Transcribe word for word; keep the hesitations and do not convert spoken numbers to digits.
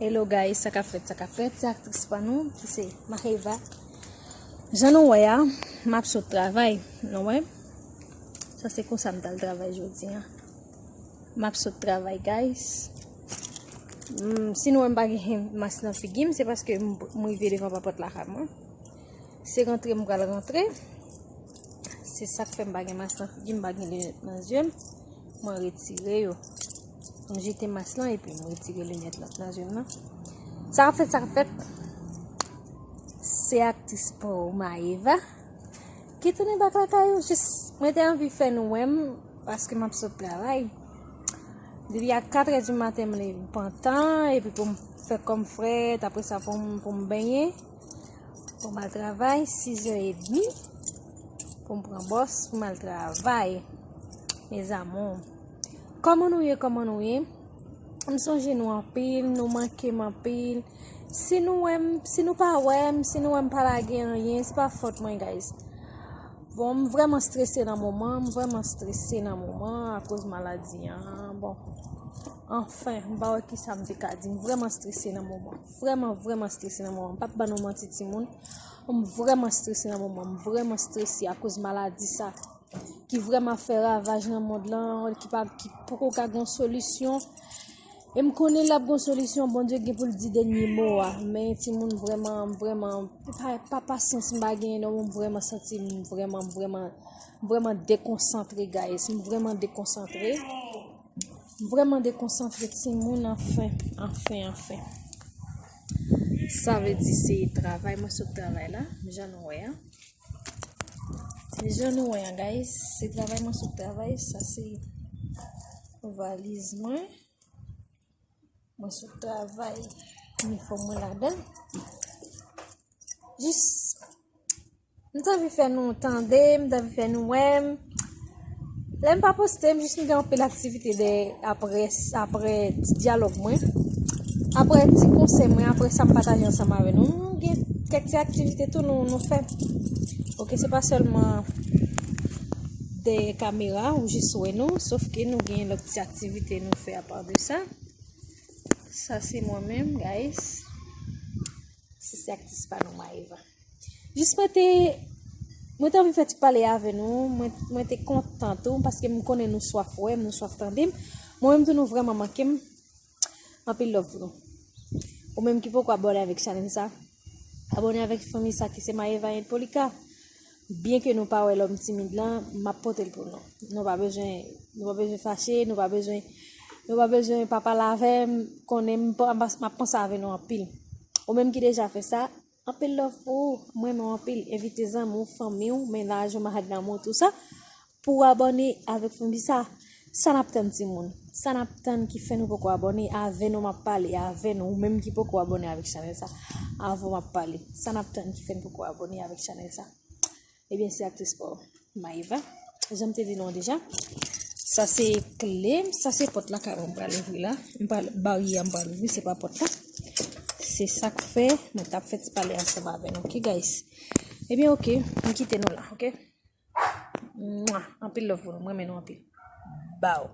Hello guys, sa k ap fèt, sa k ap fèt, se aktris pa nou ki se Maheva. Jan nou wè a, m ap sot travay, nou wè. Sa se konsa m t al travay jodi a. M ap sot travay, guys. Mm, si nou wè m pa gen mas nan figi m, se paske m, m rive devan papòt lakay mwen. Se rantre m pral rantre. Se sa k fè m pa gen mas nan figi m, pa gen linèt nan zye m. Mwen retire yo. M jete mas lan epi m retire linèt lan nan zye m nan. Sa k ap fèt, sa k ap fèt. Se aktris pa w Maheva ki tounen bak lakay ou. Jis, mwen te anvi fè nou wè m paske m ap sot travay. Depi a katrè di maten, m leve pantan, epi pou m fè kò m frèt, apre sa pou m, pou m benyen, pou m al travay, sizè edmi, pou m pran bòs, pou m al travay. Mes amours, kòman nou ye, kòman nou ye? M sonje nou anpil, nou manke m anpil. Si nou wè m, si nou pa wè m, si nou wè m pa lage anyen, se pa fòt mwen, guys. Bon, m vrèman strese nan moman, m vrèman strese nan moman akoz maladi an. Bon, anfen, m pa wè kisa m te ka di. M vrèman strese nan moman. Vrèman, vrèman strese nan moman. M p ap ban nou manti, timoun. M vrèman strese nan moman. M vrèman strese akoz maladi sa ki vrèman ap fè ravaj nan mond lan, ki pa, ki poko ka gen solisyon. E m konnen l ap gen solisyon, Bondye gen pou l di dènye mo a. Men timoun, vrèman, vrèman, pa, pa pasyans m pa genyen non, m vrèman santi m vrèman, vrèman, vrèman dekonsantre, guys. M vrèman dekonsantre. M vrèman dekonsantre, timoun, anfen, anfen, anfen. Sa vle di se travay, mwen sot travay la, jan nou wè a. Jan nou wè a, guys, se travay, mwen sot travay, sa se valiz mwen. Mwen sot travay, inifòm mwen ladan. Jis, m t anvi fè nou tande m, m t anvi fè nou wè m. Lè m pa poste, m jis m gen anpil aktivite de apre, apre ti dyalòg mwen. Apre ti konsèy mwen, apre sa m pataje ansanm avè nou. Nou gen kèk ti aktivite tou nou, nou fè. Oke, se pa sèlman dèyè kamera ou jis wè nou, sof ke nou gen lòt ti aktivite nou fè apa de sa. Sa se mwen menm, guys. Se, se aktris pa nou, Maheva. Jis mwen te, mwen te anvi fè ti pale avè nou. Mwen, mwen te kontan tou, paske m konnen nou swaf wè m, nou swaf tande m. Mwen menm tou, nou vrèman manke m. Anpil love pou nou. Ou menm ki poko abòne avèk chanèl sa, abòne avèk fanmi sa ki se Maheva and Polika. Byen ke nou pa wè lòm timid lan, m ap pote l pou nou. Nou pa bezwen, nou pa bezwen fache, nou pa bezwen, nou pa bezwen pa pale avè m, konnen m, pa- m, ap- m ap panse avè nou anpil. Ou menm ki deja fè sa, anpil love pou ou, m renmen w anpil. Envite zanmi w, fanmi w, mennaj ou, mahad nan mou, tou sa, pou w abòne avèk fanmi sa. Sa n ap tann, timoun? Sa n ap tann ki fè nou poko abòne? Avè nou m ap pale, avè nou, ou menm ki poko abòne avèk chanèl sa, avè w m ap pale. Sa n ap tann ki fè n poko abòne avèk chanèl sa? Ebyen, se aktris pa w, Maheva. Jan m te di nou an deja, sa se kle m, sa se pòt lakay mwen m pral ouvri la. M pral, baryè a m pral ouvri, se pa pòt la. Se sa k fè mwen t ap fè ti pale ansanm avè nou, oke, guys? Ebyen, oke, m kite nou la, oke? Mwa, anpil love pou nou, m renmen nou anpil. Baw.